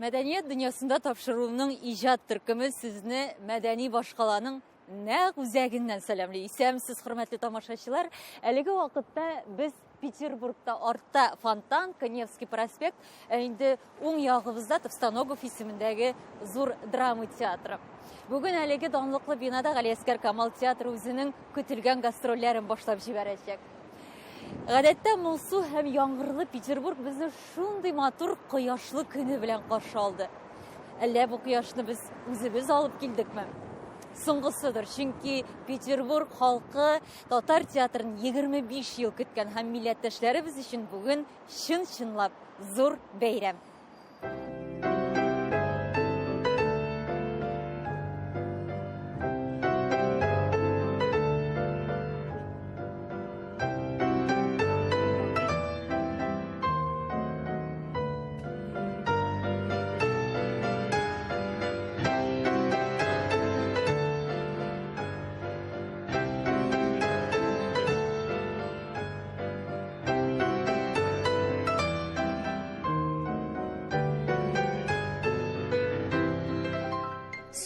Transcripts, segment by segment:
Мәдәният дөньясында тапшыруының иҗат төркеме сезне мәдәни башкаланың нәкъ үзәгеннән сәламли. Исәнмесез, хөрмәтле тамашачылар. Әлеге вакытта без Петербургта артта Фонтанка, Невский проспект, ә инде уң ягыбызда Товстоногов исемендәге зур драма театры. Бүген әлеге данлыклы бинада Галиәсгар Камал театры үзенең көтелгән гастрольләрен башлап җибәрәчәк. Гадәттә моңсу һәм яңгырлы Петербург безне шундый матур кояшлы көне белән каршы алды. Әллә бу кояшны без үзебез алып килдекме? Соңгысыдыр, чөнки Петербург халкы татар театрын 25 ел көткән һәм милләттәшләребез өчен бүген чын-чынлап зур бәйрәм.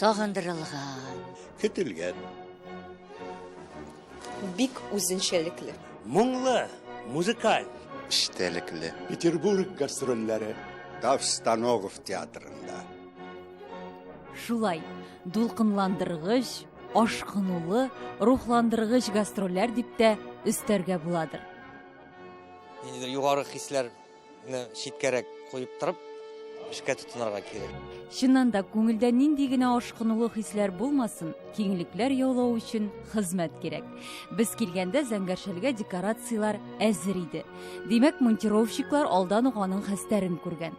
Сагындырылган. Көтелгән. Бик үзенчәлекле. Моңлы, музыкаль. Эчтәлекле. Петербург гастрольләре Товстоногов театрында. Шулай, дулкынландыргыч, ашкынулы, рухландыргыч гастрольләр дип тә өстәргә буладыр. Ниндидер югары хисләрне читкәрәк куеп торып, эшкә тотынырга кирәк. Чыннан да, күңелдә нинди генә ашкынулы хисләр булмасын, киңлекләр яулау өчен хезмәт кирәк. Без килгәндә Зәңгәр шәлгә декорацияләр әзер иде. Димәк, монтировщиклар алдан ук аның хәстәрен күргән.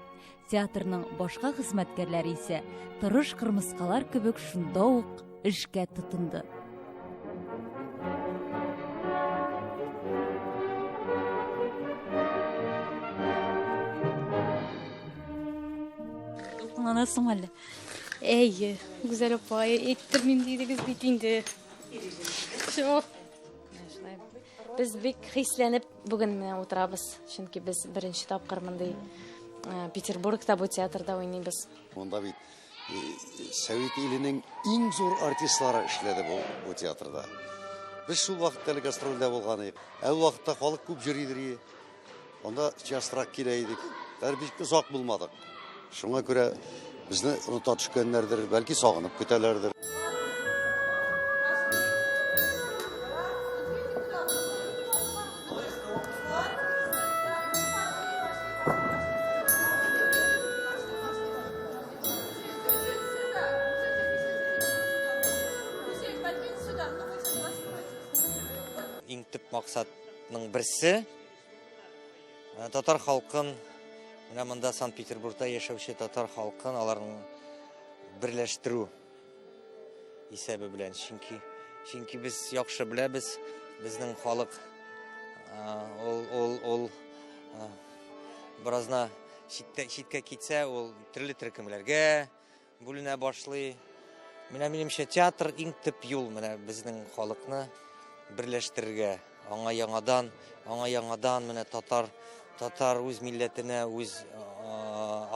Театрның башка хезмәткәрләре исә тырыш кырмыскалар кебек шунда ук эшкә тотынды. Дулкынланасың әллә? Әйе, Гүзәл апай, әйттермим дидегез бит инде. Всё. Без бик хисләнеп бүген менә утырабыз, чөнки без беренче тапкыр мондый э, Петербургта бу театрда уйныйбыз. Монда бит э, Совет иленең иң зур артистлары эшләде бу, бу театрда. Без шул вакытта әле гастрольдә булган идек. Ә ул вакытта халык күп йөридер иде. Анда частрак килә идек. Хәзер бик озак булмадык. Шуңа күрә безне оныта төшкәннәрдер, бәлки сагынып көтәләрдер. Иң төп максатның берсе Э, татар халкын менә монда Санкт-Петербургта яшәүче татар халкын аларның берләштерү исәбе белән. Чөнки чөнки без яхшы беләбез, безнең халык э, ул ул ул э, беразна читтә читкә китсә, ул төрле төркемнәргә бүленә башлый. Менә минемчә театр иң төп юл менә безнең халыкны берләштерергә, аңа яңадан, аңа яңадан менә татар татар үз милләтенә, үз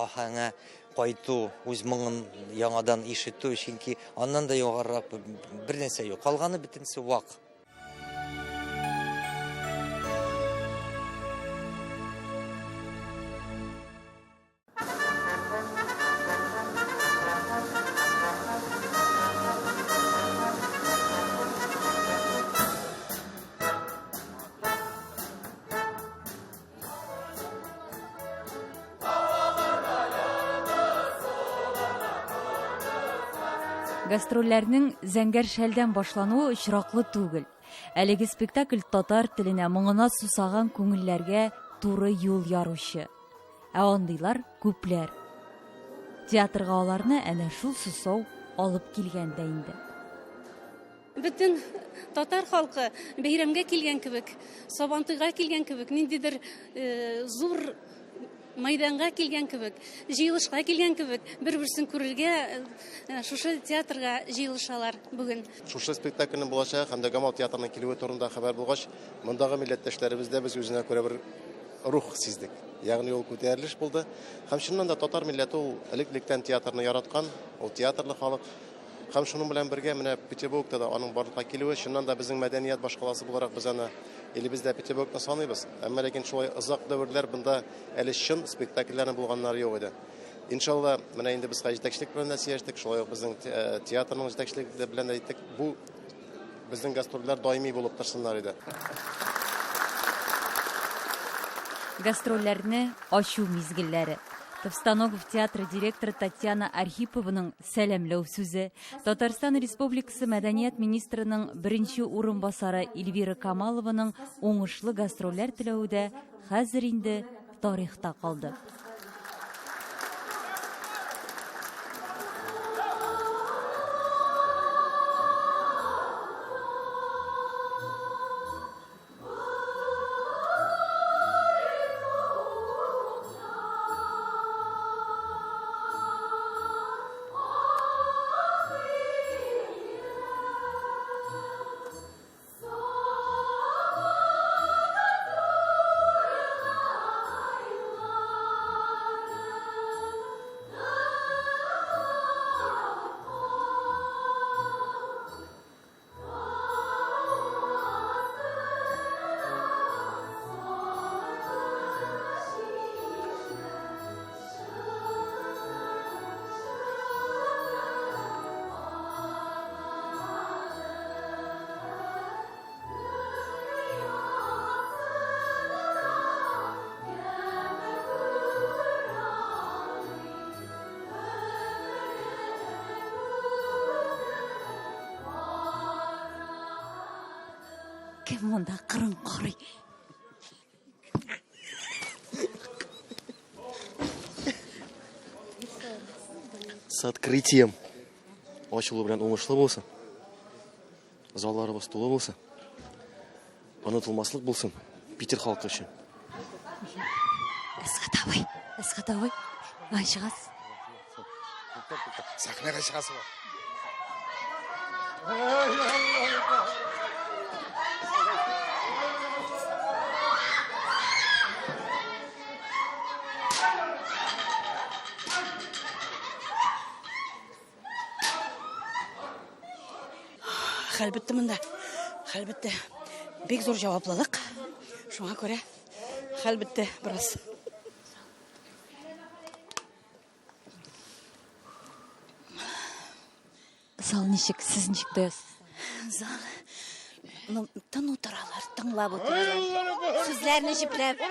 аһәңә кайту, үз моңын яңадан ишетү, чөнки аннан да югарырак бер нәрсә юк. Калганы бөтенесе вак. Гастрольләрнең Зәңгәр шәлдән башлануы очраклы түгел. Әлеге спектакль татар теленә, моңына сусаган күңелләргә туры юл яручы. Ә андыйлар күпләр. Театрга аларны әнә шул сусау алып килгән дә инде. Бөтен татар халкы бәйрәмгә килгән кебек, Сабантуйга килгән кебек, ниндидер э, зур майданга килгән кебек, җыелышка килгән кебек, бер-берсен күрергә э, шушы театрга җыелышалар бүген. Шушы спектакльнең булачагы һәм дә Гамал театрының килүе турында хәбәр булгач, мондагы милләттәшләребездә без үзенә күрә бер рух сиздек. Ягъни ул күтәрелеш булды. Һәм чыннан да татар милләте ул элек-электән театрны яраткан, ул театрлы халык. Һәм шуның белән бергә менә Петербургта да аның барлыкка килүе, чыннан да безнең мәдәният башкаласы буларак без аны илебездә Петербургны саныйбыз. Әмма ләкин шулай озак дәверләр бында әле чын спектакльләрнең булганнары юк иде. Иншалла, менә инде без җитәкчелек белән дә сөйләштек, шулай ук безнең театрның җитәкчелеге белән дә әйттек. Бу безнең гастрольләр даими булып торсыннар иде. Гастрольләрне ачу мизгелләре. Товстоногов театры директоры Татьяна Архипованың сәламләү сүзе, Татарстан Республикасы мәдәният министрының беренче урынбасары Эльвира Камалованың уңышлы гастрольләр теләве дә хәзер инде тарихта калды. Кем монда кырын карый? С открытием. Ачылу белән уңышлы булсын. Залларыбыз тулы булсын. Онытылмаслык булсын Питер халкы өчен. Әсхәт абый, Әсхәт абый, ай чыгасыз. Сәхнәгә чыгасы бар. Хәл бетте монда. Хәл бетте. Бик зур җаваплылык. Шуңа күрә хәл бетте бераз. Зал ничек, сез ничек тоясыз? Зал, ну, тын утыралар, тыңлап утыралар. Сүзләрне җөпләп.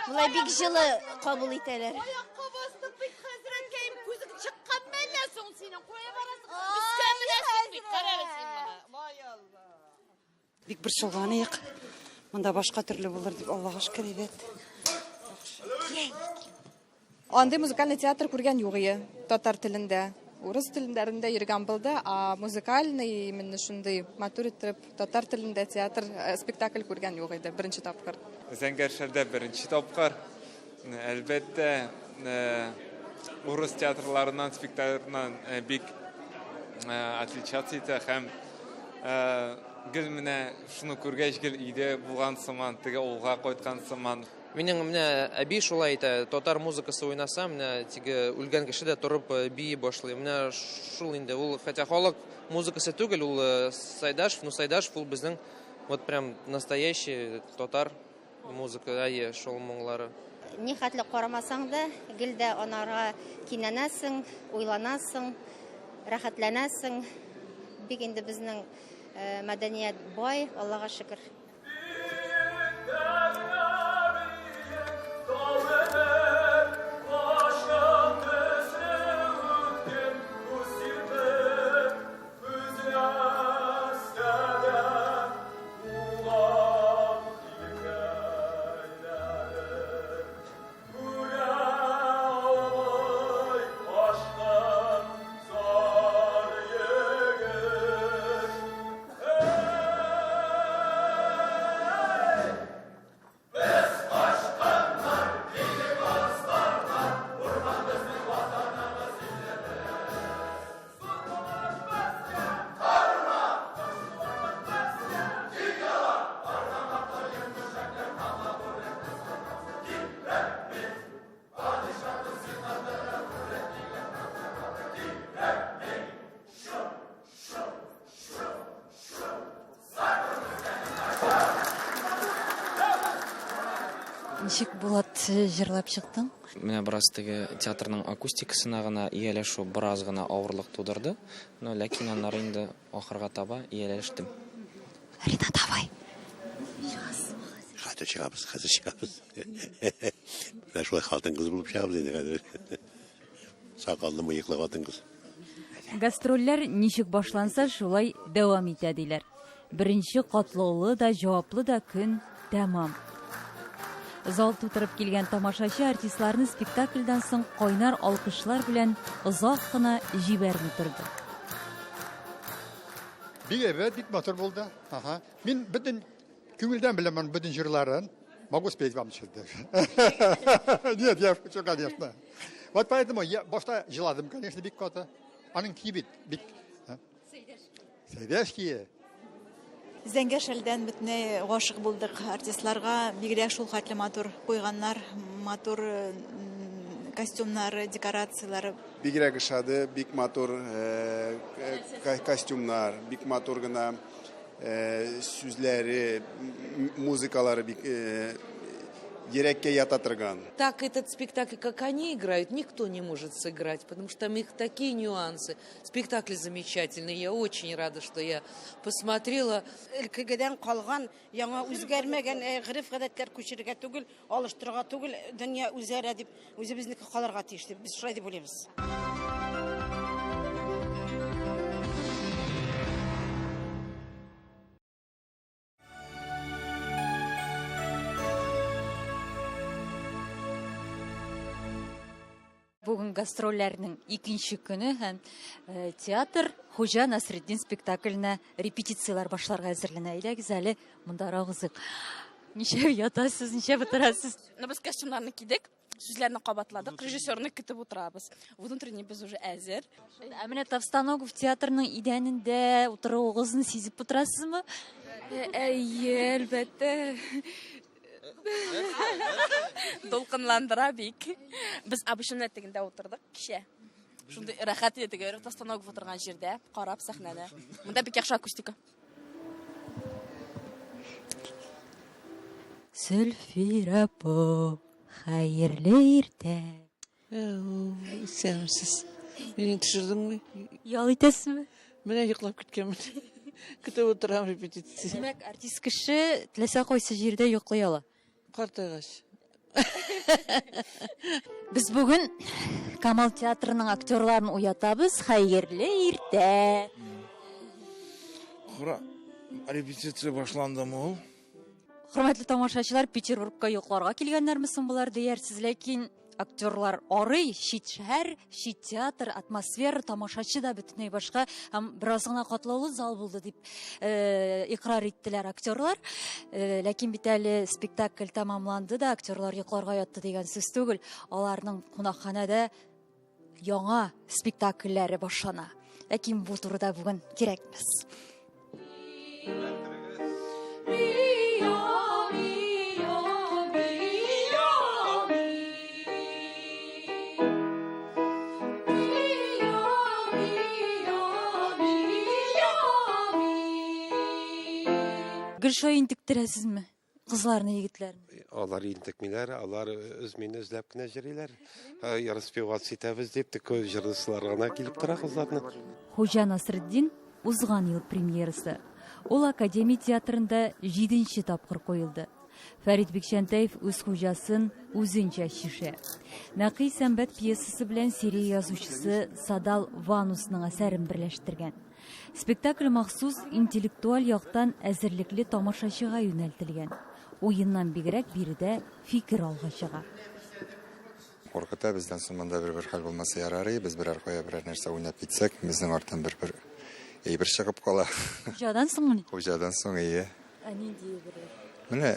Болай бик җылы кабул итәләр. Аякка бастык бит, хәзрәткәем, күзең чыккан мәллә соң синең? Кая барасың? Өскә менәсең бит, кара әле син моны. Вай Алла. Бик борчылган идек. Монда башка төрле булыр дип, Аллага шөкер, әйбәт. Андый музыкальный театр күргән юк ие татар телендә. Урыс телләрендә йөргән булды, а музыкальный именно шундый матур итеп татар телендә театр э, спектакль күргән юк иде беренче тапкыр. Зәңгәр шәлдә беренче тапкыр. Әлбәттә, урыс театрларыннан спектакльләреннән бик отличаться итә һәм гел менә шуны күргәч гел өйдә булган сыман, теге авылга кайткан сыман. Минем менә әби шулай әйтә, татар музыкасы уйнаса, менә теге үлгән кеше дә торып э, бии башлый. Менә шул инде ул, хотя халык музыкасы түгел, ул э, Сайдашев, но Сайдашев ул безнең вот прям настоящий татар музыка, әйе, шул моңлары. Ни хәтле карамасаң да, гел дә анарга кинәнәсең, уйланасың, рәхәтләнәсең. Бик инде безнең э, мәдәният бай, Аллага шөкер. Ничек Булат җырлап чыктың? Менә бераз теге театрның акустикасына гына ияләшү бераз гына авырлык тудырды. Но ләкин аннары инде ахырга таба ияләштем. Ринат абый. Хәзер чыгабыз, хәзер чыгабыз. Менә шулай хатын-кыз булып чыгабыз инде хәзер. Сакаллы, мыеклы хатын-кыз. Гастрольләр ничек башланса, шулай дәвам итә, диләр. Беренче катлаулы да, җаваплы да көн тәмам. Зал тутырып килгән тамашачы артистларны спектакльдән соң кайнар алкышлар белән озак кына җибәрми торды. Бик әйбәт, бик матур булды. Ага. Мин бөтен күңелдән беләм аның бөтен җырларын. Могу спеть вам сейчас даже. Нет, я шучу, конечно. Вот поэтому я башта җыладым, конечно, бик каты. Аның көе бит бик Сәйдәш көе. Зәңгәр шәлдән бөтенләй гашык булдык артистларга. Бигрәк шул хәтле матур куйганнар, матур костюмнары, декорацияләре. Бигрәк ошады, бик матур костюмнар, бик матур гына сүзләре, музыкалары бик йөрәккә ята торган. Так этот спектакль, как они играют, никто не может сыграть, потому что там их такие нюансы. Спектакль замечательный, я очень рада, что я посмотрела. Элеккегедән калган, яңа үзгәрмәгән гореф-гадәтләр күчерергә түгел, алыштырырга түгел, дөнья үзгәрә дип, үзебезнеке калырга тиеш дип, без шулай дип уйлыйбыз. Бүген гастрольләрнең икенче көне һәм э, театр Хуҗа Насретдин спектакленә репетицияләр башларга әзерләнә. Әйдәгез әле мондарак узыйк. Ничә ятасыз, ничә утырасыз? Ну, без костюмнарны кидек, сүзләрне кабатладык, режиссерны көтеп утырабыз. Внутренний без уже әзер. Ә менә Товстоногов театрының идәнендә утыруыгызны сизеп утырасызмы? Әйе, әлбәттә. Дулкынландыра бик. Без обычно тегендә утырдык кичә. Шундый рәхәт иде теге Товстоногов утырган җирдә, карап сәхнәне. Монда бик яхшы акустика. Зөлфирә апа, хәерле иртә. Исәнмесез. Мине төшердеңме? Ял итәсезме? Менә йоклап киткәнмен. Көтеп утырам репетиция. Димәк, артист кеше теләсә кайсы җирдә йоклый ала. Картайгач. Без бүген Камал театрының актерларын уятабыз. Хәерле иртә. Кара, репетиция башландымы ул? Хөрмәтле тамашачылар, Петербургка йокларга килгәннәрме соң болар диярсез, ләкин актерлар арый, чит шәһәр, чит театр, атмосфера, тамашачы да бөтенләй башка һәм бераз гына катлаулы зал булды дип э, икърар иттеләр актерлар. Э, ләкин бит әле спектакль тәмамланды да, актерлар йокларга ятты дигән сүз түгел. Аларның кунакханәдә яңа спектакльләре башлана. Ләкин бу турыда бүген кирәкмәс. Гел шулай интектерәсезме? Кызларны, егетләрне. Алар интекмиләр, алар үз мине эзләп кенә йөриләр. Распеваться итәбез дип, тик җырлыйсылар гына килеп тора кызларны. Хуҗа Насретдин узган ел премьерасы. Ул Академия театрында җиденче тапкыр куелды. Фәрит Бикчәнтәев үз хуҗасын үзенчә чишә. Нәкый Сәнбәт пьесасы белән Сирия язучысы Садал Ванусның әсәрен берләштергән. Спектакль махсус интеллектуаль яктан әзерлекле тамашачыга юнәлтелгән. Уеннан бигрәк биредә фикер алга чыга. Куркыта, бездән соң монда бер-бер хәл булмаса ярар и, без берәр кая берәр нәрсә уйнап китсәк, безнең арттан бер-бер әйбер чыгып кала. Хуҗадан соңмыни? Хуҗадан соң, ие. Ә нинди әйберләр? Менә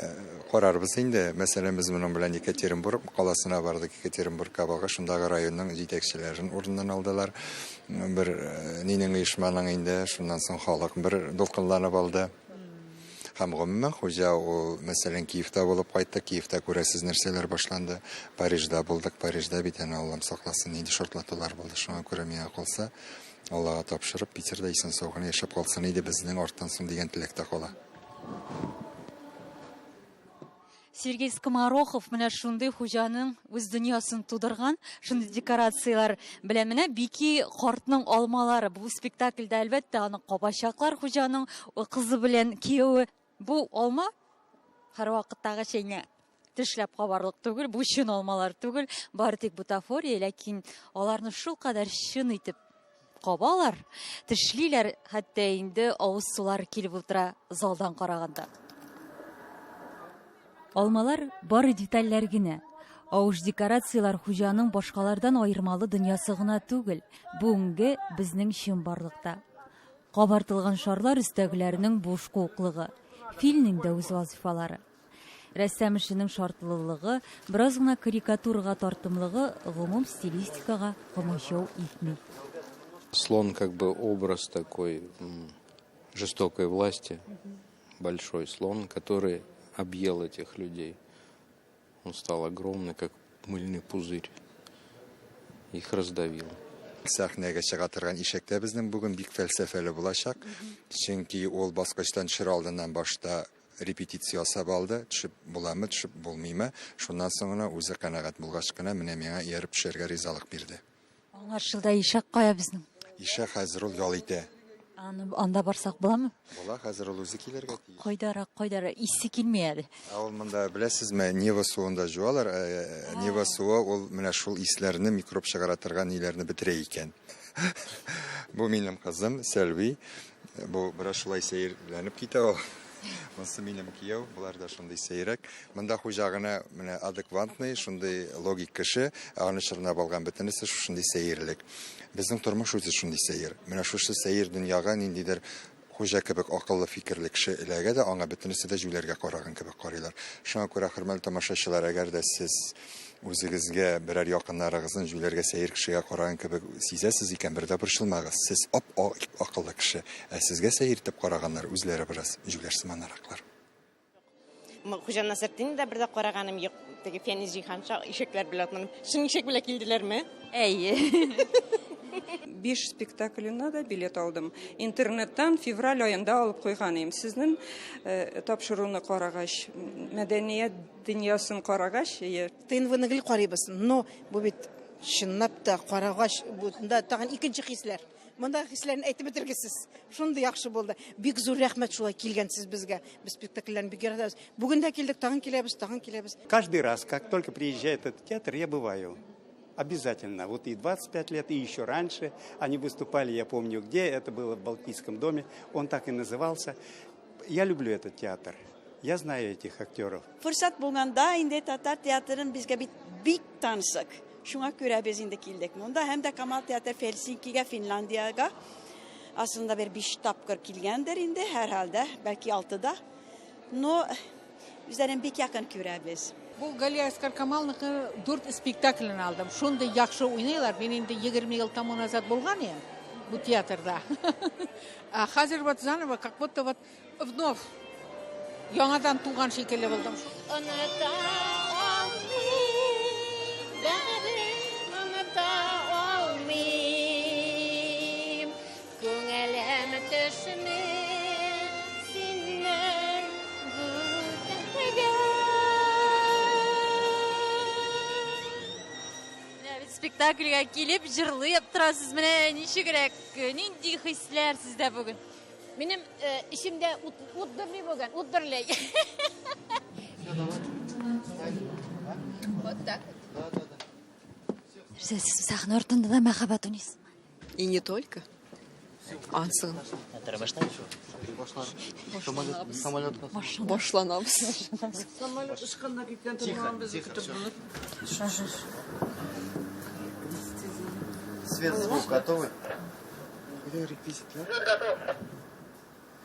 карарбыз инде. Мәсәлән, без моның белән Екатеринбург каласына бардык. Екатеринбург кабагы шундагы районның җитәкчеләрен урыннан алдылар. Бер нинең оешманың инде, шуннан соң халык бер дулкынланып алды. Һәм гомумән хуҗа ул, мәсәлән, Киевта булып кайтты. Киевта күрәсез нәрсәләр башланды. Парижда булдык. Парижда бит әнә Аллам сакласын, нинди шартлатулар булды. Шуңа күрә миңа калса, Аллага тапшырып, Питерда исән-сау гына яшәп калсын иде безнең арттан соң дигән теләк тә кала. Сергей Скоморохов менә шундый хуҗаның үз дөньясын тудырган, шундый декорацияләр белән. Менә Бики картның алмалары. Бу спектакльдә, әлбәттә, аны кабачаклар хуҗаның кызы белән кияве. Бу алма һәрвакыттагы чәйне тешләп кабарлык түгел, бу чын алмалар түгел, бары тик бутафория, ләкин аларны шулкадәр чын итеп кабалар, тешлиләр, хәтта инде авыз сулары килеп утыра залдан караганда. Алмалар бары детальләр генә. Авыш декорацияләр хуҗаның башкалардан аермалы дөньясы гына түгел, бүгенге безнең чынбарлыкта. Кабартылган шарлар өстәгеләренең буш куыклыгы. Филнең дә үз вазыйфалары. Рәссам эшенең шартлылыгы, бераз гына карикатурага тартымлыгы гомум стилистикага комачау итми. Слон как бы образ такой жестокой власти, большой слон, который объел этих людей. Он стал огромный, как мыльный пузырь. Их раздавил. Сәхнәгә чыга торган ишәк тә безнең бүген бик фәлсәфәле булачак. Чөнки ул баскычтан төшер алдыннан башта репетиция ясап алды, төшеп буламы, төшеп булмыймы. Шуннан соң гына үзе канәгать булгач кына менә миңа ияреп төшәргә ризалык бирде. Аңлашылды, ишәк кая безнең? Ишәк хәзер ул ял итә. Аны анда барсак буламы? Була, хәзер ул үзе килергә тиеш. Кайдарак, кайдарак, исе килми әле. Ә ул монда, беләсезме, Нева суында җуалар. Нева суы ул менә шул исләрне, микроб чыгара торган ниләрне бетерә икән. Бу минем кызым Сәлви. Бу бераз шулай сәерләнеп китә ул. Монысы минем кияү, болар да шундый сәерәк. Монда хуҗа гына менә адекватный, шундый логик кеше, ә аны чорнап алган бөтенесе шушындый сәерлек. Безнең тормыш үзе шундый сәер. Менә шушы сәер дөньяга ниндидер хуҗа кебек акыллы фикерле кеше эләгә дә, аңа бөтенесе дә җүләргә караган кебек карыйлар. Шуңа күрә, хөрмәтле тамашачылар, әгәр дә сез үзегезгә берәр якыннарыгызның җүләргә сәер кешегә караган кебек сизәсез икән, бер дә борчылмагыз. Сез ап-акыллы кеше, ә сезгә сәер итеп караганнар үзләре бераз җүләрсыманараклар. Хуҗа Насретдинны да бер дә караганым юк. Теге Фәнис Җиһанша ишәкләр белән атланып. Чын ишәк белән килделәрме? Әйе. 5 спектакленә дә билет алдым. Интернеттан февраль аенда алып куйган идем. Сезнең тапшыруны карагач, мәдәният дөньясын карагач, әйе. ТНВны гел карыйбыз, но бу бит чынлап та карагач, бунда тагын икенче хисләр. Монда хисләрне әйтеп бетергесез. Шундый яхшы булды. Бик зур рәхмәт шулай килгәнсез безгә. Без спектакльләрне бик яратабыз. Бүген дә килдек, тагын киләбез, тагын киләбез. Каждый раз, как только приезжает этот театр, я бываю. Обязательно. Вот и 25 лет, и еще раньше они выступали, я помню где, это было в Балтийском доме, он так и назывался. Я люблю этот театр. Я знаю этих актеров. Форсат булганда инде татар театрын безгә бит бик тансык. Шуңа күрә без инде килдек. Монда һәм дә Камал театр Хельсинкига, Финляндиягә aslında bir 5 тапкыр килгәндер инде, һәрхәлдә, бәлки 6-да. Но үзләрен бик якын күрәбез. Бу Галиәсгар Камалныкы 4 спектаклен алдым. Шундый яхшы уйныйлар. Мин инде 20 ел тому назад булган идем бу театрда. А хәзер вот заново, как будто вот вновь яңадан туган шикелле булдым. Оныта алмыйм, бәгърем, оныта алмыйм. Күңелем төшми синнән бүтәнгә. Менә бит спектакльгә килеп җырлый торасыз. Менә ничегрәк, нинди хисләр сездә бүген? Минем эчемдә ут дөрли бүген, ут дөрли. Вот так вот. Сез сәхнә артында да мәхәббәт уйныйсыз. И не только. Ансын. Башланабыз. Самолет очканнан киткән торган без көтеп булып. Свет, звук готовы?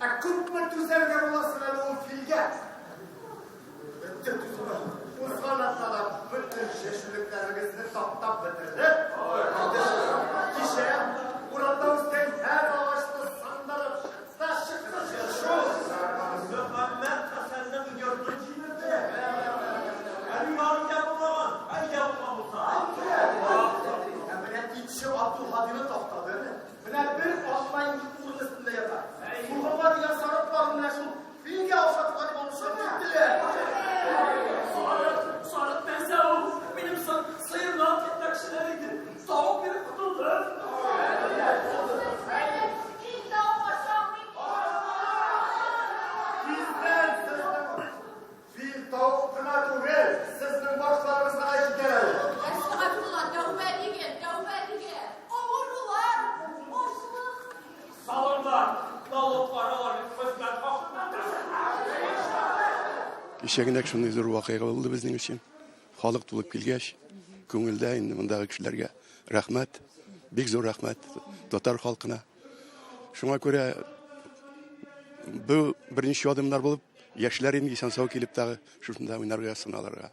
Ә күпме түзәргә буласың әле ул филгә? Бетте түзүе. Узган атнада бөтен чәчүлекләрегезне таптап бетерде. Кичә урамда үскән һәр агачны сындырып чыкты. Шул Мөхәммәт Хәсәннең йортын җимерде. Әле ярым ябылмаган, әле ябылган булса. Ә менә итче Абдулһадины таптады. Менә бер атна инде урын өстендә ята. Сугымга дигән сарыклар менә шул филгә охшатып алып киттеләр. Кичәгенәк шундый зур вакыйга булды безнең өчен. Халык тулып килгәч, күңелдә инде мондагы кешеләргә рәхмәт, бик зур рәхмәт татар халкына. Шуңа күрә бу беренче адымнар булып, яшьләр инде исән-сау килеп тагы шушында уйнарга язсын аларга.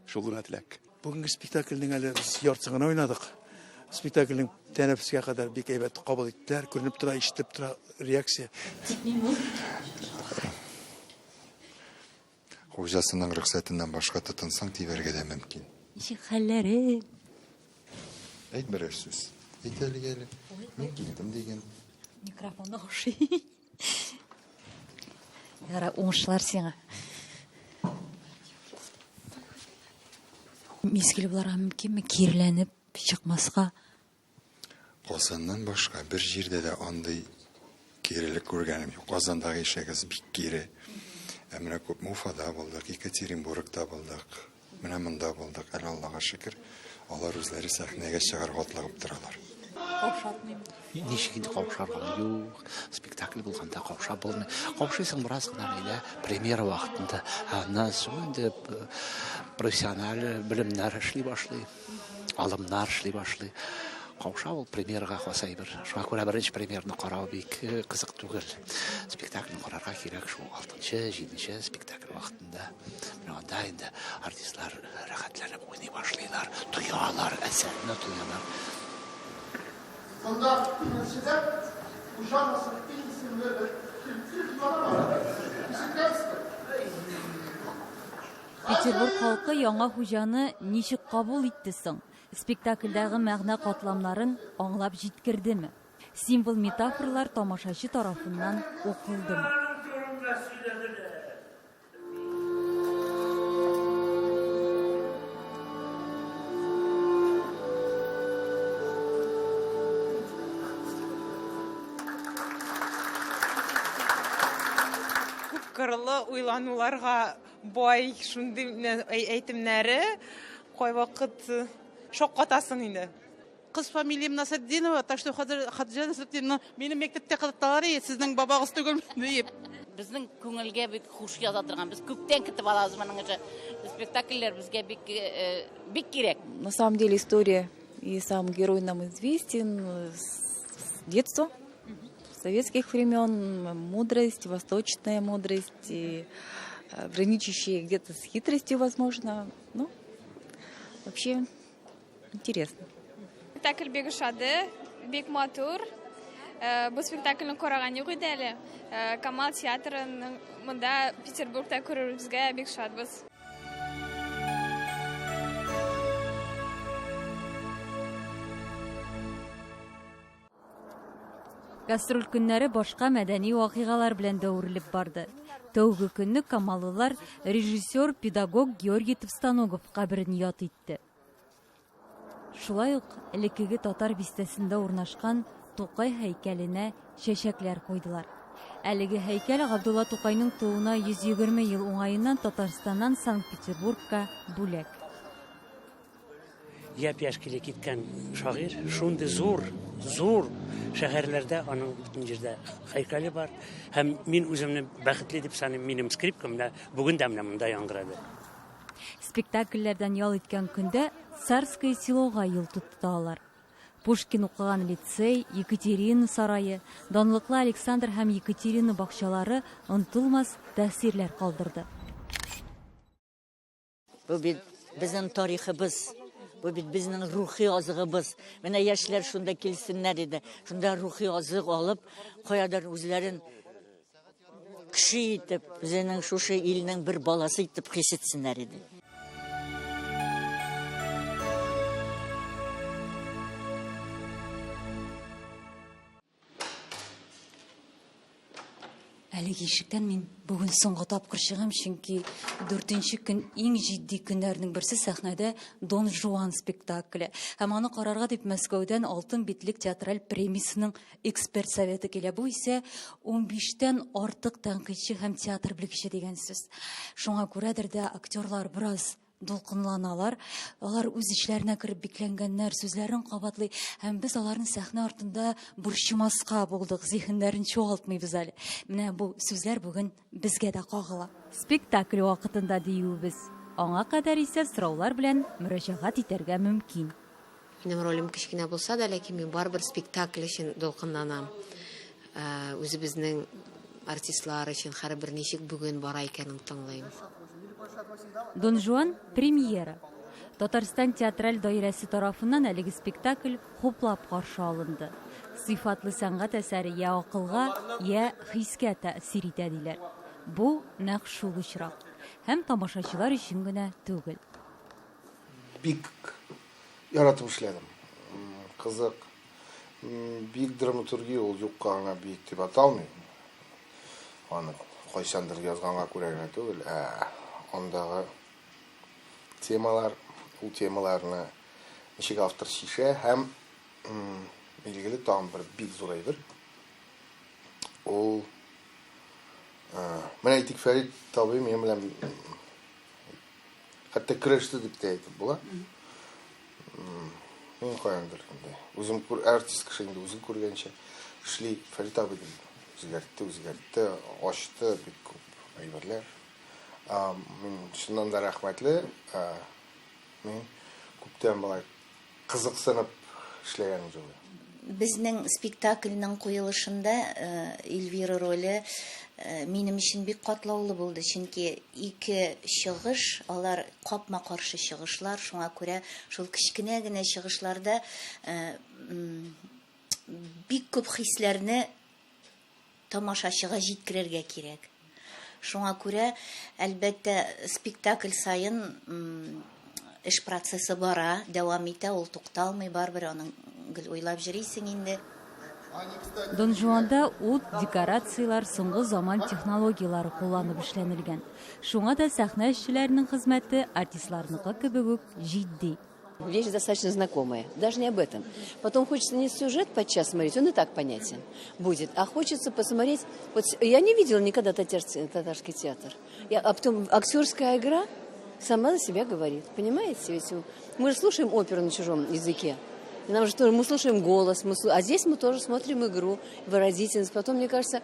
Шул гына теләк. Бүгенге спектакльнең әле без яртысын гына уйнадык. Спектакльнең тәнәфескә кадәр бик әйбәт кабул иттеләр, күренеп тора, ишетелеп тора реакция. Хуҗасының рөхсәтеннән башка тотынсаң, тибәргә дә мөмкин. Ничек хәлләрең? Әйт берәр сүз. Әйт әле, әле. Мин килдем диген. Микрофон ошый. Яра, уңышлар сиңа. Мизгел буларга мөмкинме киреләнеп чыкмаска? Казаннан башка бер җирдә дә андый кирелек күргәнем юк. Казандагы ишегез бик кире. Ә менә күпме Уфада булдык, Екатеринбургта булдык, менә монда булдык. Әле Аллага шөкер, алар үзләре сәхнәгә чыгарга атлыгып торалар. Каушатмыйм. Ничек инде каушарга? Юк, спектакль булганда каушап булмый. Каушыйсың бераз гына инде премьера вакытында. Аннан соң инде профессиональ белемнәр эшли башлый. Алымнар эшли башлый. Каушау ул премьерага хас әйбер. Шуңа күрә беренче премьерны карау бик э, кызык түгел. Спектакльне карарга кирәк шул алтынчы, җиденче спектакль вакытында. Менә анда инде артистлар рәхәтләнеп уйный башлыйлар, тоялар, әсәрне тоялар. Монда беренчедән Хуҗа Насретдин исемле бер көлке дивана бар. Ишеткәнсездер? Петербург халкы яңа хуҗаны ничек кабул итте соң? Спектакльдәге мәгънә катламнарын аңлап җиткердеме? Символ-метафоралар тамашачы тарафыннан укылдымы? Күпкырлы уйлануларга Бай шундый әйтемнәре кайвакыт шаккатасың инде. Кыз фамилиям Насретдинова, так что хәзер Хадиҗә Насретдиновна мине мәктәптә кызыкталар иде, сезнең бабагыз түгел диеп. Безнең күңелгә бик хуш яза торган, без күптән көтеп алабыз моның ише спектакльләр безгә бик бик кирәк. На самом деле история и сам герой нам известен с детства, советских времен, мудрость, восточная мудрость, и э, граничащая где-то с хитростью, возможно. Ну, вообще интересно. Спектакль бик ошады, бик матур. Э, бу спектакльне караган юк иде әле. Э, Камал театрының монда Петербургта күрүебезгә бик шатбыз. Гастроль көннәре башка мәдәни вакыйгалар белән дә үрелеп барды. Тәүге көнне камаллылар режиссер, педагог Георгий Товстоногов каберен яд итте. Шулай ук элеккеге татар бистәсендә урнашкан Тукай һәйкәленә чәчәкләр куйдылар. Әлеге һәйкәл Габдулла Тукайның тууына 120 ел уңаеннан Татарстаннан Санкт-Петербургка бүләк. Япь-яшь килеп киткән шагыйрь шундый зур, зур шәһәрләрдә аның бөтен җирдә һәйкәле бар. Һәм мин үземне бәхетле дип саныйм, минем скрипка менә бүген дә менә монда яңгырады. Спектакльләрдән ял иткән көндә Царское селога юл тотты алар. Пушкин укыган лицей, Екатерина сарае, данлыклы Александр һәм Екатерина бакчалары онытылмас тәэсирләр калдырды. Бу бит безнең тарихыбыз, бу бит безнең рухи азыгыбыз. Менә яшьләр шунда килсеннәр иде, шунда рухи азык алып, каядыр үзләрен кеше итеп, үзенең шушы илнең бер баласы итеп хис итсеннәр иде. Әлеге ишектән мин бүген соңгы тапкыр чыгам, чөнки дүртенче көн иң җитди көннәрнең берсе сәхнәдә Дон Жуан спектакле. Һәм аны карарга дип Мәскәүдән Алтын битлек театраль премиясенең эксперт советы килә. Бу исә 15тән артык тәнкыйтьче һәм театр белгече дигән сүз. Шуңа күрәдер дә актерлар бераз дулкынланалар. Алар үз эчләренә кереп бикләнгәннәр, сүзләрен кабатлый һәм без аларны сәхнә артында борчымаска булдык, зиһеннәрен чуалтмыйбыз әле. Менә бу сүзләр бүген безгә дә кагыла. Спектакль вакытында диюебез. Аңа кадәр исә сораулар белән мөрәҗәгать итәргә мөмкин. Минем ролем кечкенә булса да, ләкин мин барыбер спектакль өчен дулкынланам. Үзебезнең артистлар өчен һәрбер ничек бүген бара икәнен тыңлыйм. Дон Жуан премьера. Татарстан театраль даирәсе тарафыннан әлеге спектакль хуплап каршы алынды. Сыйфатлы сәнгать әсәре я акылга, я хискә тәэсир итә, диләр. Бу нәкъ шул очрак. Һәм тамашачылар өчен генә түгел. Бик яратып эшләдем. Кызык. Бөек драматургия ул юкка гына бөек дип аталмый. Аны кайчандыр язганга күрә генә түгел, ә андагы темалар, ул темаларны ничек автор чишә һәм билгеле тагын бер бик зур әйбер. Ул менә әйтик, Фәрит абый минем белән хәтта көрәште дип тә әйтеп була. Мин каяндыр инде. Үзем күр, артист кеше инде үзен күргәнчә эшли. Фәрит абый үзгәртте, үзгәртте, ачты бик күп әйберләр. Мин чыннан да рәхмәтле. Мин күптән болай кызыксынып эшләгәнем юк. Безнең спектакльнең куелышында Эльвира роле минем өчен бик катлаулы булды, чөнки ике чыгыш, алар капма-каршы чыгышлар, шуңа күрә шул кечкенә генә чыгышларда бик күп хисләрне тамашачыга җиткерергә кирәк. Шуңа күрә, әлбәттә, спектакль саен эш процессы бара, дәвам итә, ул тукталмый, барыбер аның гел уйлап җөрисең инде. Дон Жуанда ут, декорацияләр соңгы заман технологияләре кулланып эшләнелгән. Шуңа да сәхнә эшчеләренең хезмәте артистларныкы кебек үк җитди. Вещь достаточно знакомая, даже не об этом. Потом хочется не сюжет подчас смотреть, он и так понятен будет, а хочется посмотреть... Вот я не видела никогда татарский театр. А потом актерская игра сама за себя говорит, понимаете? Ведь мы же слушаем оперу на чужом языке. Нам же тоже, мы слушаем голос, а здесь мы тоже смотрим игру, выразительность. Потом, мне кажется,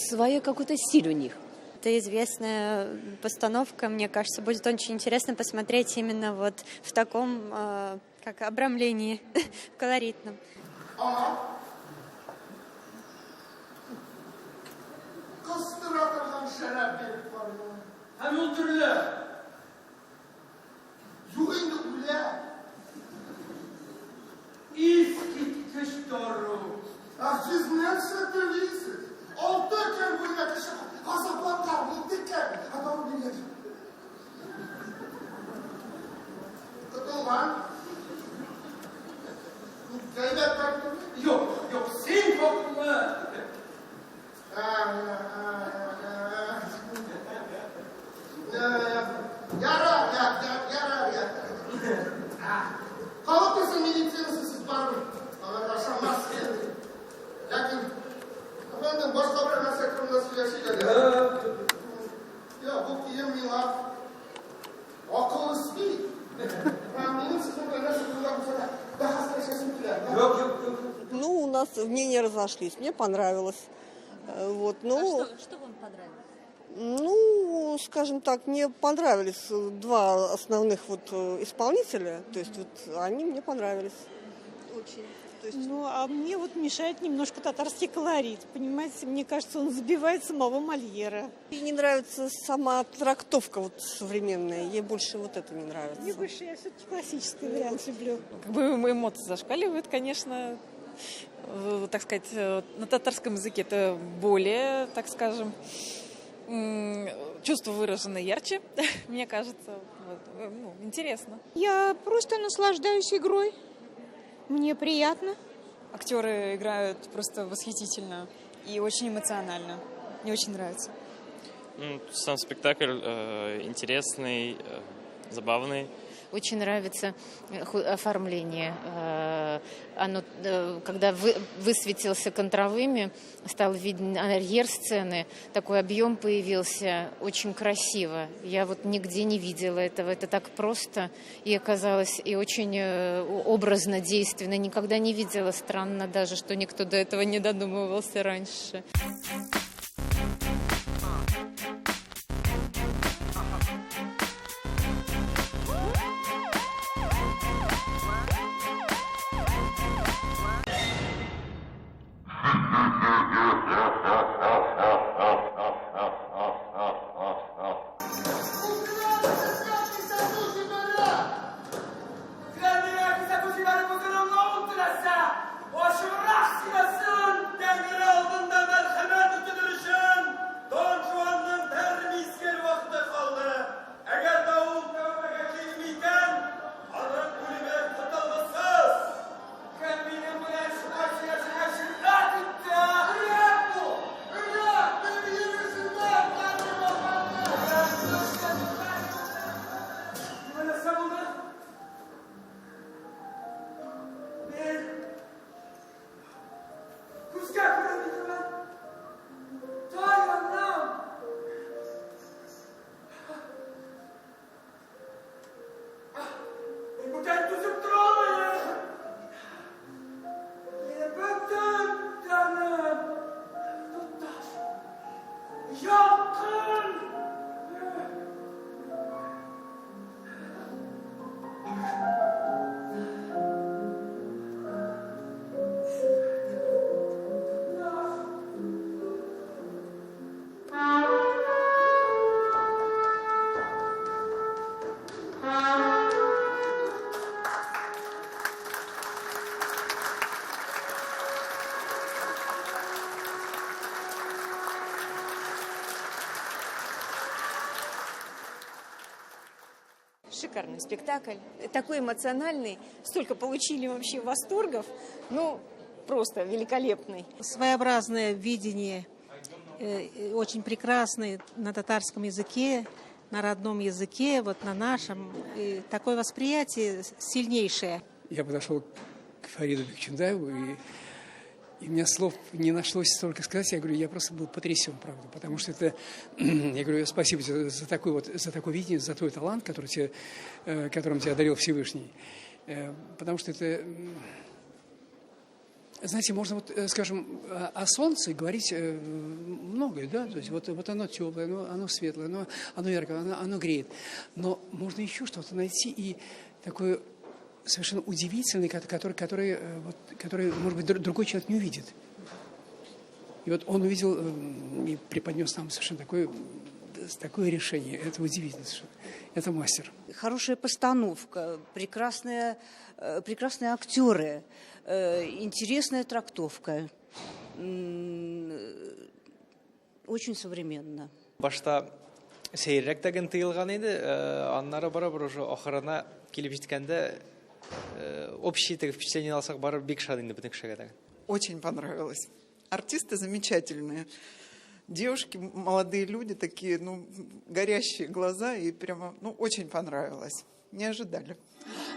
своя какой-то стиль у них. Это известная постановка, мне кажется, будет очень интересно посмотреть именно вот в таком, как обрамлении, в колоритном. Кыстыра торган шәраб биреп карыйлар. Һәм ул терелә. Юк инде, үлә. Искиткеч дару. Ә сез нәрсә телисез? 6 көн буена кеше газапланган, интеккән, ә дару биргәч. Котылган. Әйбәт кайттымы? Юк, юк, син хаклы. Ярар, ярар, ярар. Халык дисең медицинасы сез бармы? Алар ашамас инде. Ләкин, әфәндем, башка бер нәрсә турында сөйләшик әле. Я, бу кием миңа акыл өсти. Һәм минем сезнең белән нәрсә турында булса да бәхәсләшәсем килә. Юк, юк, юк. Ну, у нас мнения разошлись. Мне понравилось. Вот, ну, А что вам понравилось? Ну, скажем так, мне понравились два основных вот исполнителя, то есть вот они мне понравились. Очень. То есть... Ну, а мне вот мешает немножко татарский колорит, понимаете, мне кажется, он забивает самого Мольера. Мне не нравится сама трактовка вот современная, ей больше вот это не нравится. Мне больше, я все-таки классический вариант люблю. Как бы эмоции зашкаливают, конечно, так сказать, на татарском языке это более, так скажем, чувства выражены ярче, мне кажется. Вот. Ну, интересно. Я просто наслаждаюсь игрой. Мне приятно. Актеры играют просто восхитительно и очень эмоционально. Мне очень нравится. Сам спектакль интересный, забавный. Очень нравится оформление. Оно, когда высветился контровыми, стал виден арьер сцены, такой объем появился, очень красиво. Я вот нигде не видела этого. Это так просто и оказалось, и очень образно, действенно. Никогда не видела. Странно даже, что никто до этого не додумывался раньше. Шикарный спектакль, такой эмоциональный, столько получили вообще восторгов, ну, просто великолепный. Своеобразное видение, очень прекрасное на татарском языке, на родном языке, вот на нашем. И такое восприятие сильнейшее. Я подошел к Фариду Бикчантаеву, и у меня слов не нашлось столько сказать. Я говорю, я просто был потрясен, правда, потому что это, я говорю, спасибо тебе за такое вот, за такое видение, за твой талант, которым тебя одарил Всевышний. Потому что это, знаете, можно вот, скажем, о солнце говорить многое, да, то есть вот оно теплое, оно светлое, оно яркое, оно греет. Но можно еще что-то найти и такое совершенно удивительный, который, может быть, другой человек не увидит. И вот он увидел и преподнес нам совершенно такое решение. Это удивительно совершенно. Это мастер. Хорошая постановка, прекрасные актеры, интересная трактовка. Очень современно. Башта сәеррәк тә тоелган иде, аннары барыбер уже ахырына килеп җиткәндә общий впечатление алсак, барыбер бик шат инде бөтен кешегә дә. Очень понравилось. Артисты замечательные. Девушки, молодые люди такие, ну, горящие глаза, и прямо, ну, очень понравилось. Не ожидали.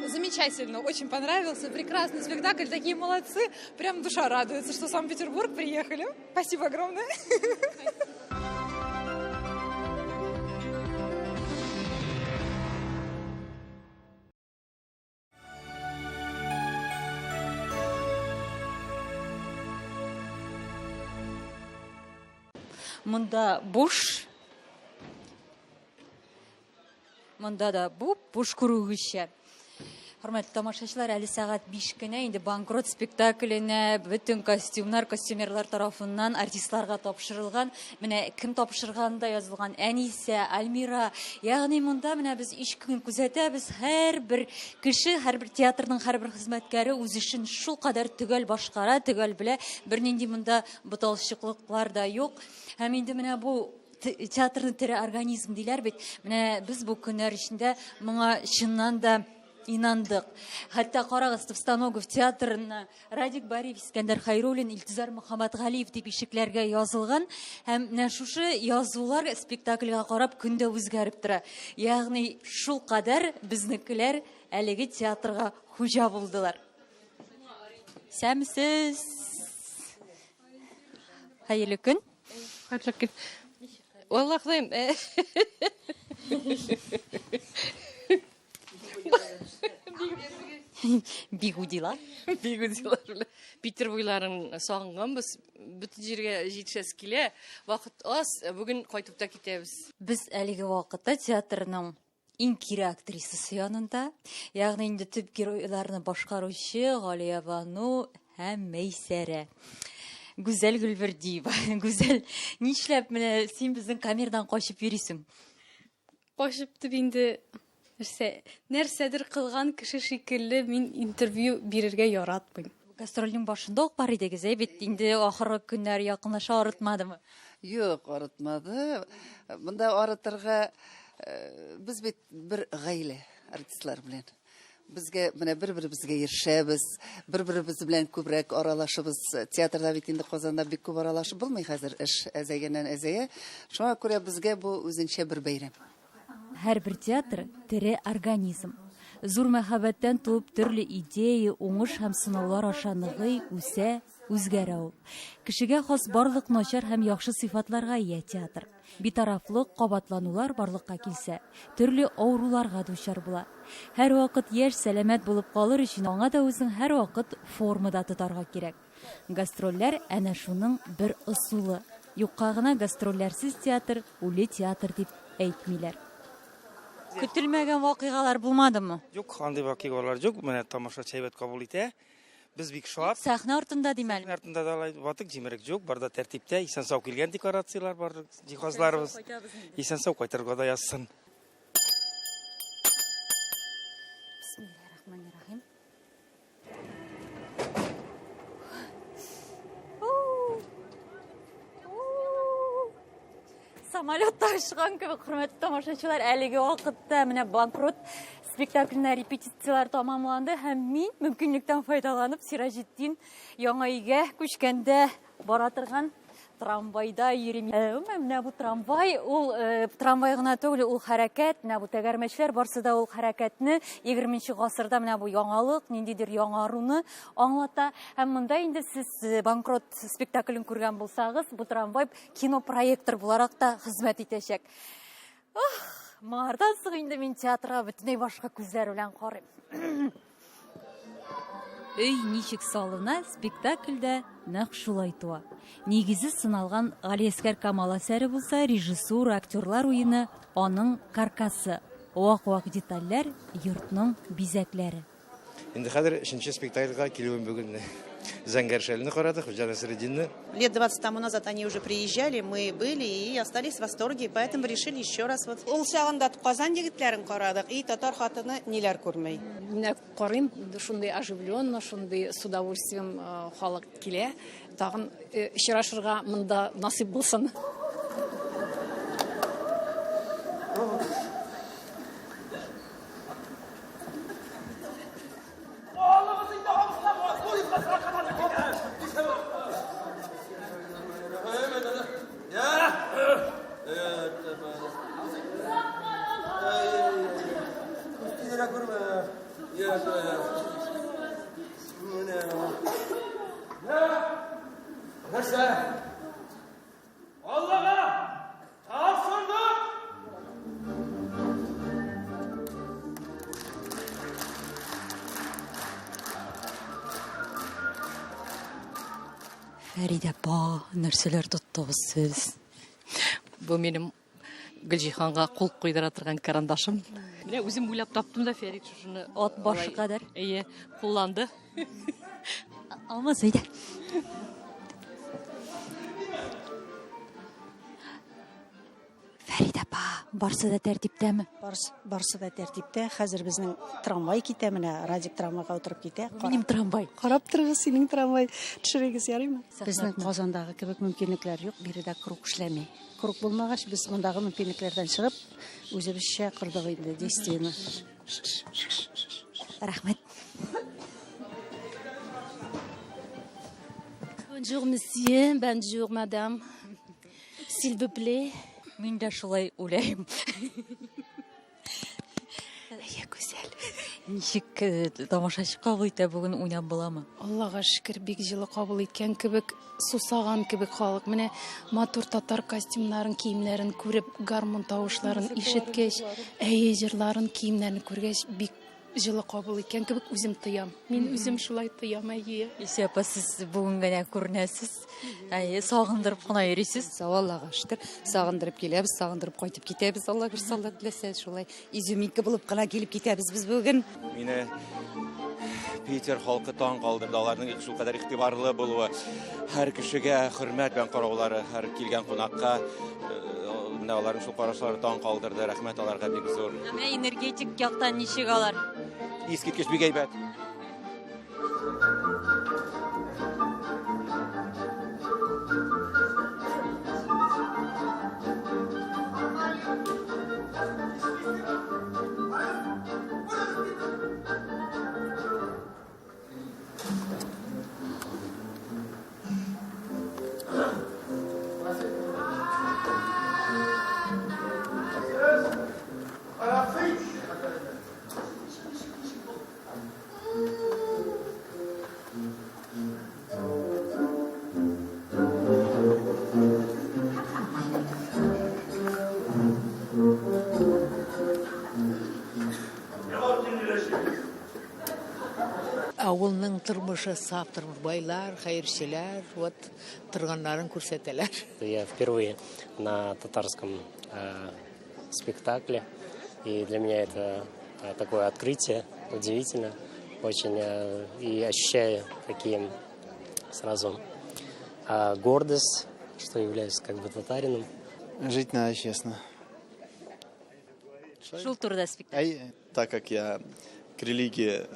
Замечательно, очень понравился, прекрасный спектакль, такие молодцы, прям душа радуется, что в Санкт-Петербург приехали. Спасибо огромное. Монда буш, монда да буш күрүгезчә. Хөрмәтле тамашачылар, әле сәгать 5 кенә, инде «Банкрот» спектакленә бөтен костюмнар костюмерлар тарафыннан артистларга тапшырылган. Менә кем тапшырганы да язылган: Әнисә, Альмира. Ягъни монда менә без өч көн күзәтәбез, һәрбер кеше, һәрбер театрның һәрбер хезмәткәре үз эшен шулкадәр төгәл башкара, төгәл белә. Бернинди монда буталчыклыклар да юк. Һәм инде менә бу театрны тере организм диләр бит. Менә без бу көннәр эчендә моңа чыннан да инандык. Хәтта карагыз, Товстоногов театрына Радик Бариев, Искәндәр Хәйруллин, Илтизар Мөхәммәтгалиев дип ишекләргә язылган. Һәм менә шушы язулар спектакльгә карап көн дә үзгәреп тора. Ягъни шул кадәр безнекеләр әлеге театрга хуҗа булдылар. Сәмсез. Хәерле көн. Хәерле көн. Валлаһ Ходаем. Бигудилар. Бигудилар белән. Питер буйларын сагынганбыз. Бөтен җиргә җитешәсе килә. Вакыт аз, бүген кайтып та китәбез. Без әлеге вакытта театрның иң кире актрисасы янында, ягъни инде төп геройларны башкаручы Галия Бану һәм Мәйсәрә. Гүзәл Гөлбердиева. Гүзәл, нишләп менә син безнең камерадан качып йөрисең? Качып дип инде нәрсә, нәрсәдер кылган кеше шикелле мин интервью бирергә яратмыйм. Гастрольнең башында ук бар идегез, әй бит инде ахыргы көннәр якынлаша арытмадымы? Юк, арытмады. Монда арытырга э, без бит бер гаилә артистлар белән. Безгә менә бер-беребезгә ирешәбез, бер-беребез белән күбрәк аралашыбыз. Театрда бит инде Казанда бик күп аралашып булмый хәзер, эш әзәйгәннән әзәя. Шуңа күрә безгә бу үзенчә бер бәйрәм. Һәрбер театр, тере организм. Зур мәхәббәттән туып, төрле идея, уңыш һәм сынаулар аша ныгый, үсә, үзгәрә ул. Кешегә хас барлык начар һәм яхшы сыйфатларга ия театр. Битарафлык, кабатланулар барлыкка килсә, төрле авыруларга дучар була. Һәрвакыт яшь, сәламәт булып калыр өчен аңа да үзен һәрвакыт формада тотарга кирәк. Гастрольләр әнә шуның бер ысулы. Юкка гына гастрольләрсез театр, үле театр дип әйтмиләр. Көтелмәгән вакыйгалар булмадымы? Юк, андый вакыйгалар юк. Менә тамашачы әйбәт кабул итә. Без бик шат. Сәхнә артында дим әле. Сәхнә артында да алай ватык җимерек юк, бар да тәртиптә, исән-сау килгән декорацияләр бар, җиһазларыбыз. Исән-сау кайтырга да язсын. Бисмиллаһир-рахманир-рахим. Самолетта очкан кебек, хөрмәтле тамашачылар, әлеге вакытта менә банкрот спектакленә репетицияләр тамамланды һәм мин мөмкинлектән файдаланып Сираҗетдин яңа өйгә күчкәндә бара торган трамвайда йөрим. Э, гомумән, менә бу трамвай, ул э, трамвай гына түгел, ул хәрәкәт, менә бу тәгәрмәчләр барсы да ул хәрәкәтне 20 гасырда менә бу яңалык, ниндидер яңаруны аңлата. Һәм монда инде сез э, банкрот спектаклен күргән булсагыз, бу трамвай кинопроектор буларак та хезмәт итәчәк. Ох, моңардан соң инде мин театрга бөтенләй башка күзләр белән карыйм. Өй ничек салына, спектакльдә нәкъ шулай туа. Нигезе сыналган Галиәсгар Камал әсәре булса, режиссура, актерлар уены аның каркасы. Вак-вак детальләр йортның бизәкләре. Инде хәзер өченче спектакльгә килүем бүген. Зәңгәр шәлне карадык, Хуҗа Насретдинны. Лет 20 тому назад они уже приезжали, мы были и остались в восторге, поэтому решили еще раз вот. Ул чагында Казан егетләрен карадык, и татар хатыны ниләр күрмәй. Менә карыйм, шундый оживленно, шундый с удовольствием э, халык килә. Тагын э, очрашырга монда насыйп булсын. Нәрсә? Аллага тапшырдык! Фәридә апа, нәрсәләр тоттыгыз сез? Бу минем Гөлҗиһанга кул куйдыра торган карандашым. Менә үзем уйлап таптым да Фәрит шушыны ат башы кадәр. Әйе, кулланды. Алмаз, әйдә. Фәридә апа, барсы да тәртиптәме? Барсы, барсы да тәртиптә. Хәзер безнең трамвай китә, менә Радик трамвайга утырып китә. Минем трамвай. Карап торыгыз, синең трамвай. Төшерегез, ярыймы? Безнең Сәхнәне. Казандагы кебек мөмкинлекләр юк, биредә круг эшләми. Круг булмагач, без мондагы мөмкинлекләрдән чыгып, үзебезчә кордык инде действиене. Рәхмәт. Bonjour monsieur, bonjour madame. S'il vous plaît. Мин дә шулай уйлыйм. Әйе, гүзәл. Ничек э, тамашачы кабул итә бүген уйнап буламы? Аллага шөкер, бик җылы кабул иткән кебек, сусаган кебек халык. Менә матур татар костюмнарын, киемнәрен күреп, гармун тавышларын ишеткәч, әйе, җырларын, киемнәрен күргәч, бик җылы кабул иткән кебек үзем тоям. Мин үзем шулай тоям, әйе. Илсөя апа, сез бүген генә күренәсез. Әйе, сагындырып кына йөрисез. Сау, Аллага шөкер. Сагындырып киләбез, сагындырып кайтып китәбез. Алла бирсә, Алла теләсә, шулай изюминка булып кына килеп китәбез без бүген. Мине Питер халкы таң калдырды. Аларның шулкадәр игътибарлы булуы, һәр кешегә хөрмәт белән караулары, һәр килгән кунакка менә аларның шул карашлары таң калдырды. Рәхмәт аларга бик зур. Менә энергетик яктан ничек алар? Искиткеч бик әйбәт. Авылның тормышы саф тормыш. Байлар, хәерчеләр, вот торганнарын күрсәтәләр. Я впервые на татарском э, спектакле, и для меня это э, такое открытие, удивительно очень, э, и ощущаю такие сразу э, гордость, что являюсь как бы татарином. Жить надо честно. Шул турыда спектакль. Так как я к религии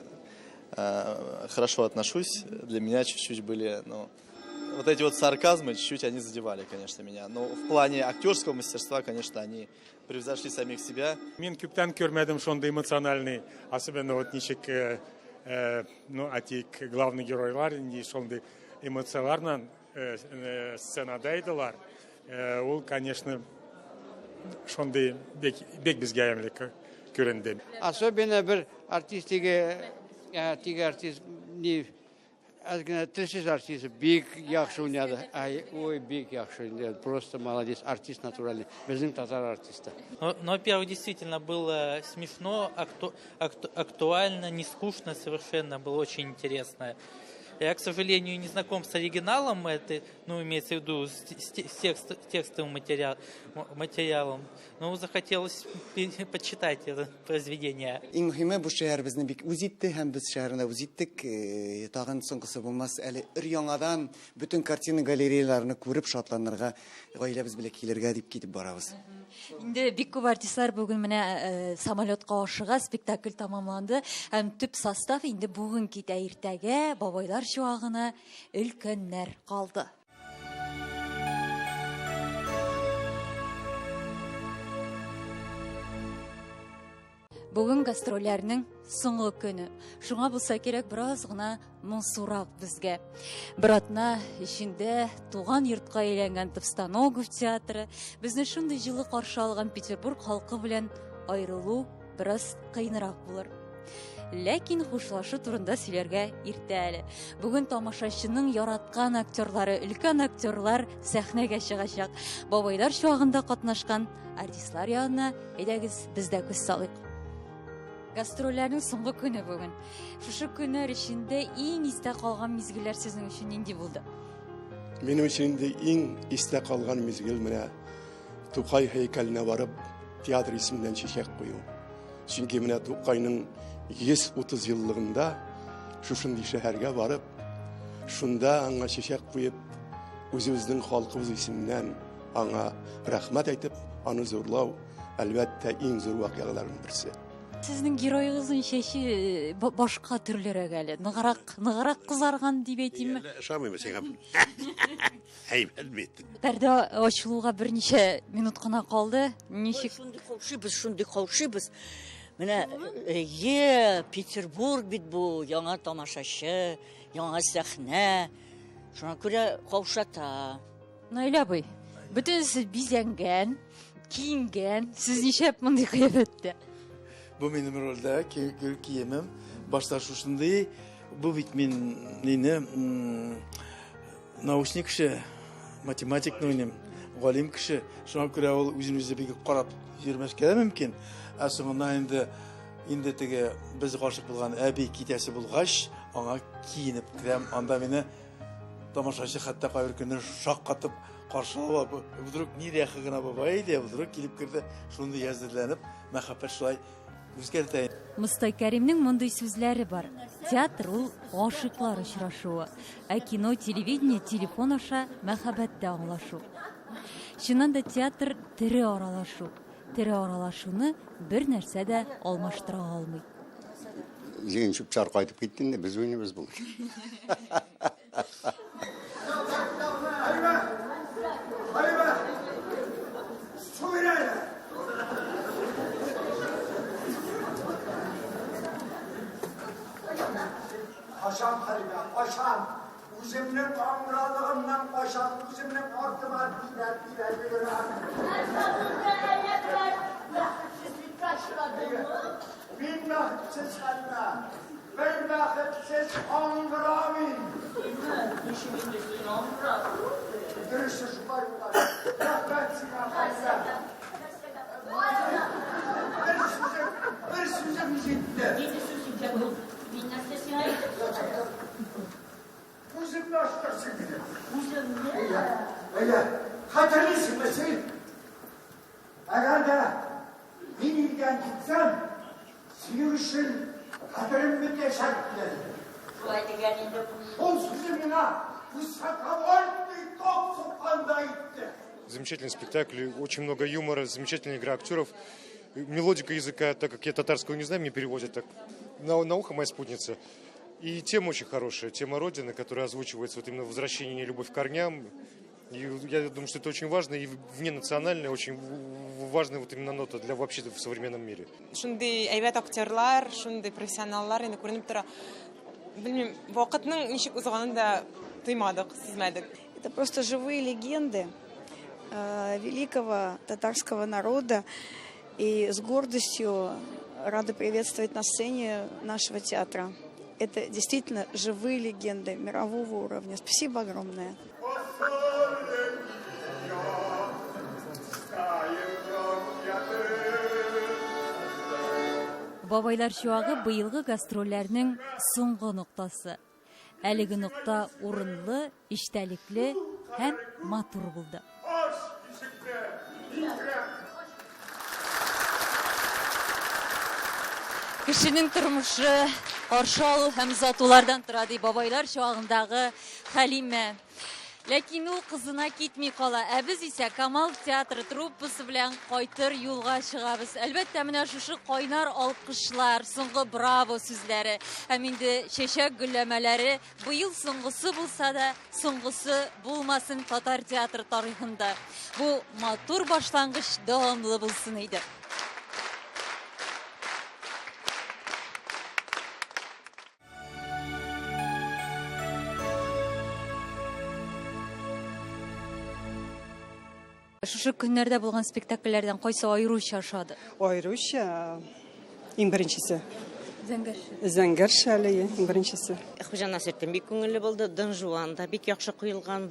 хорошо отношусь, для меня чуть-чуть были, ну, вот эти вот сарказмы, чуть-чуть они задевали, конечно, меня. Но в плане актерского мастерства, конечно, они превзошли самих себя. Мин күптән күрмәдем шундый эмоциональный, особенно вот ничек, э, э, ну, әйтик, главный геройлар инде шундый эмоциялар белән э, э, сценада иделәр. Э, ул, конечно, шундый бик, бик безгә ямьле күренде. Особенно бер артист теге, ә, теге артист не әз генә телсез артист бик яхшы уйнады. Ай, ой, бик яхшы уйнады. Просто молодец, артист натуральный. Безнең татар артисты. Но, во-первых, действительно было смешно, актуально, не скучно совершенно, было очень интересно. Я, к сожалению, не знаком с оригиналом, это, ну, имеется в виду, с текстовым материалом, но захотелось почитать это произведение. Иң мөһиме бу шәһәр безне бик үз итте һәм без шәһәрне үз иттек. Э, Тагын соңгысы булмас әле өр яңадан бөтен картина галереяларны күреп шатланырга гаиләбез белән килергә дип китеп барабыз. Инде бик күп артистлар бүген менә э, самолетка ашыга, спектакль тәмамланды. Һәм төп состав инде бүген китә иртәгә бабайлар чуагына өлкәннәр калды. Бүген гастрольләрнең соңгы көне. Шуңа булса кирәк бераз гына моңсурак безгә. Бер атна эчендә туган йортка әйләнгән Товстоногов театры безне шундый җылы каршы алган Петербург халкы белән аерылу бераз кыенрак булыр. Ләкин хушлашу турында сөйләргә иртә әле. Бүген тамашачының яраткан актерлары, өлкән актерлар сәхнәгә чыгачак. Бабайлар чуагында катнашкан артистлар янына әйдәгез без дә күз салыйк. Гастрольләрнең соңгы көне бүген. Шушы көннәр эчендә иң истә калган мизгелләр сезнең өчен нинди булды? Минем өчен инде иң истә калган мизгел менә Тукай һәйкәленә барып театр исеменнән чәчәк кую. Чөнки менә Тукайның 130 еллыгында шушындый шәһәргә барып, шунда аңа чәчәк куеп, үзебезнең халкыбыз исеменнән аңа рәхмәт әйтеп, аны зурлау, әлбәттә, иң зур вакыйгаларның берсе. Сезнең героегызның чәче э, башка төрлерәк әле. Ныграк, ныграк кызарган дип әйтимме? Ошамыймы сиңа? Әйбәт бит. Пәрдә ачылуга берничә минут кына калды. Ничек? Шундый каушыйбыз, шундый каушыйбыз. Менә, әйе, Петербург бит бу, яңа тамашачы, яңа сәхнә. Шуңа күрә каушата. Наил абый, бөтенесе бизәнгән, киенгән. Сез нишләп мондый кыяфәттә? Бу минем рольдә киемем. Башта шушындый. Бу бит мин нине научный кеше, математикны уйныйм, галим кеше. Шуңа күрә ул үзен үзе бик карап йөрмәскә дә мөмкин. Ә соңыннан инде инде теге без гашык булган әби китәсе булгач, аңа киенеп керәм. Анда мине тамашачы хәтта кайбер көнне шаккатып каршы ала. Вдруг неряха гына бабай иде, вдруг килеп керде, шундый әзерләнеп, мәхәббәт шулай Үзгәртә. Мостай Кәримнең мондый сүзләре бар, Театр ул гашыйклар очрашуы, ә кино, телевидение телефон аша мәхәббәттә аңлашу. Чыннан да театр тере аралашу. Тере аралашуны бер нәрсә дә алмаштыра алмый. Җыен чүп-чар кайтып китте инде, без уйныйбыз бүген. Качам, Хәлимә, качам. Үземнең аңгыралыгымнан качам, үземнең артыма тибә-тибә йөгерәм. Мин бәхетсез, Хәлимә. Бер бәхетсез аңгыра мин. Ничек инде син аңгыра? Дөресе шулай була. Рәхмәт сиңа, Хәлимә. Бер сүзем, бер сүзем җитте. Нинди сүз икән ул? Мин нәрсә сиңа әйттем? Күземне ачтырсың минем. Күземне? Әйе, әйе. Хәтерлисеңме син? Әгәр дә мин илдән китсәм, синең өчен хәтерем бетәчәк, дигән иде. Шулай дигән инде. Шул сүзе миңа высоковольтный ток суккандай итте. Замечательный спектакль, очень много юмора, замечательная игра актеров. Мелодика языка, так как я татарского не знаю, мне переводят так на, на ухо моя спутница. И тема очень хорошая, тема Родины, которая озвучивается вот именно возвращение любовь к корням. И я думаю, что это очень важно и вненациональная, очень важная вот именно нота для вообще в современном мире. Шундый әйбәт актерлар, шундый профессионаллар инде күренеп тора. Белмим, вакытның ничек узганын да тоймадык, сизмәдек. Это просто живые легенды э, великого татарского народа. И с гордостью рада приветствовать на сцене нашего театра. Это действительно живые легенды мирового уровня. Спасибо огромное. Бабайлар чуагы быелгы гастрольләрнең соңгы ноктасы. Әлеге нокта урынлы, эчтәлекле һәм матур булды. Кешенең тормышы каршы алу һәм озатулардан тора, ди бабайлар чуагындагы Хәлимә. Ләкин ул кызына китми кала. Ә без исә Камал театры труппасы белән кайтыр юлга чыгабыз. Әлбәттә, менә шушы кайнар алкышлар, соңгы браво сүзләре һәм инде чәчәк гөлләмәләре быел соңгысы булса да, соңгысы булмасын татар театры тарихында. Бу матур башлангыч дәвамлы булсын иде. Шушы көннәрдә булган спектакльләрдән кайсы аеруча ошады? Аеруча иң беренчесе. Зәңгәр шәл. Зәңгәр шәле, иң беренчесе. Хуҗа Насретдин бик күңелле булды. Дон Жуан да бик яхшы куелган.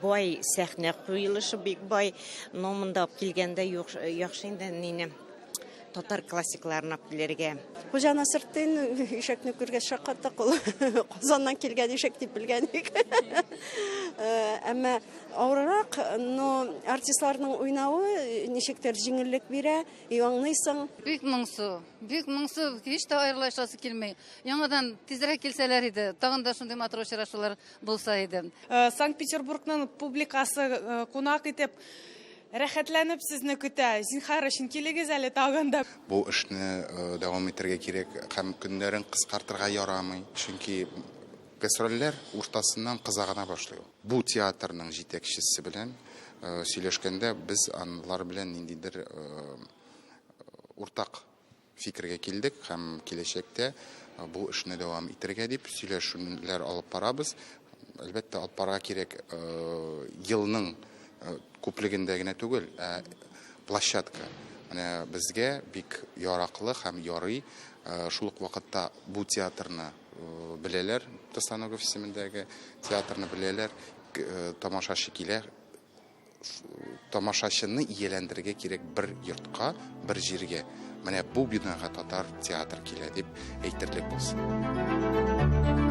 Бай сәхнә куелышы бик бай. Но монда алып килгәндә юк, яхшы инде нине татар классикларын алып килергә. Хуҗа Насретдин ишәкне күргәч шаккаттык ул. Казаннан килгән ишәк дип белгән идек. Әмма авыррак, но артистларның уйнавы ничектер җиңеллек бирә, и аңлыйсың. Бик моңсу, бик моңсу, һич тә аерылышасы килми. Яңадан тизрәк килсәләр иде, тагын да шундый матур очрашулар булса иде. Санкт-Петербургның публикасы кунак итеп Рәхәтләнеп сезне көтә. Зинһар өчен килегез әле тагын да. Бу эшне дәвам итәргә кирәк һәм көннәрен кыскартырга ярамый, чөнки гастрольләр уртасыннан кыза гына башлый ул. Бу театрның җитәкчесе белән сөйләшкәндә без анлар белән ниндидер уртак. фикергә килдек һәм киләчәктә бу эшне дәвам итәргә дип сөйләшүләр алып барабыз. Әлбәттә, алып барырга кирәк елның күплегендә генә түгел, ә площадка. Менә безгә бик яраклы һәм ярый. Шул ук вакытта бу театрны беләләр, Товстоногов исемендәге театрны беләләр, тамашачы килә. Тамашачыны ияләндерергә кирәк бер йортка, бер җиргә. Менә бу бинага татар театр килә дип әйтерлек булсын.